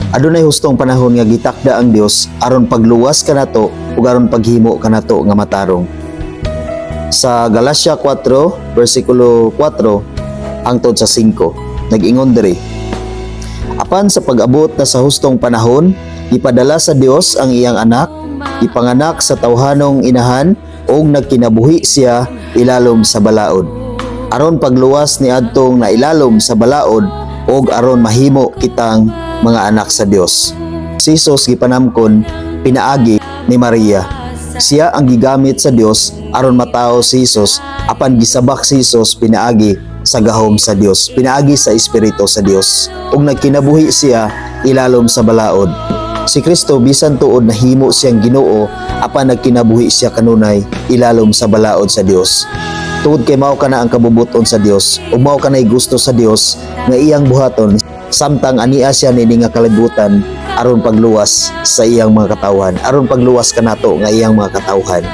Adunay hustong panahon nga gitakda ang Dios aron pagluwas kanato ug aron paghimo kanato nga matarong. Sa Galatia 4 versikulo 4 hangtod sa 5, nag-ingon diri: "Apan sa pag-abot na sa hustong panahon, ipadala sa Dios ang iyang anak, ipanganak sa tawhanong inahan ug nagkinabuhi siya ilalom sa balaod. Aron pagluwas ni adtong nailalom sa balaod ug aron mahimo kitang mga anak sa Dios." Si Jesus gipanamkon pinaagi ni Maria. Siya ang gigamit sa Dios aron matawo si Jesus, apan gisabak si Jesus pinaagi sa gahom sa Dios, pinaagi sa Espiritu sa Dios. Ug nagkinabuhi siya ilalom sa balaod. Si Kristo, bisan tuod nahimo siyang Ginoo, apan nagkinabuhi siya kanunay ilalom sa balaod sa Dios. Tungod kay mao kana ang kabubuton sa Dios ug mao kanay gusto sa Dios nga iyang buhaton samtang ania siya niini nga kalibutan aron pagluwas sa iyang mga katawhan, aron pagluwas kanato nga iyang mga katawhan.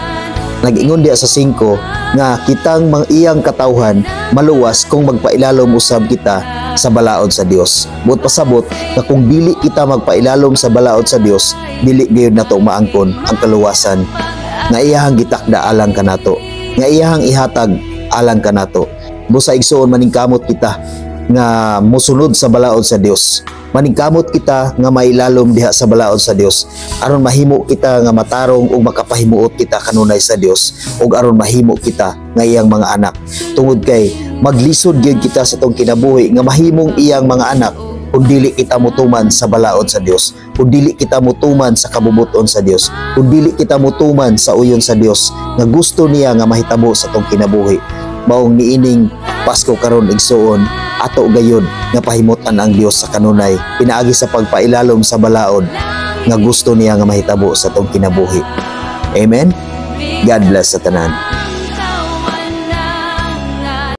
Nag-ingon diya sa 5 nga kitang mga iyang katawhan maluwas kung magpailalom usab kita sa balaod sa Dios. Buot pasabot nga kung dili kita magpailalom sa balaod sa Dios, dili gayud nato maangkon ang kaluwasan nga iyahang gitakda alang kanato, nga iyahang ihatag alang kanato. Busa, igsuon, maningkamot kita nga musunod sa balaod sa Dios. Maningkamot kita nga mailalom diha sa balaod sa Dios aron mahimo kita nga matarong ug makapahimuot kita kanunay sa Dios ug aron mahimo kita nga iyang mga anak. Tungod kay maglisod gyud kita sa atong kinabuhi nga mahimong iyang mga anak kung dili kita mutuman sa balaod sa Dios, kung dili kita mutuman sa kabubuton sa Dios, kung dili kita mutuman sa uyon sa Dios nga gusto niya nga mahitabo sa atong kinabuhi. Maong niining Pasko karon, igsuon, ato gayud nga pahimutan ang Dios sa kanunay pinaagi sa pagpailalom sa balaod nga gusto niya nga mahitabo sa atong kinabuhi. Amen. God bless sa tanan.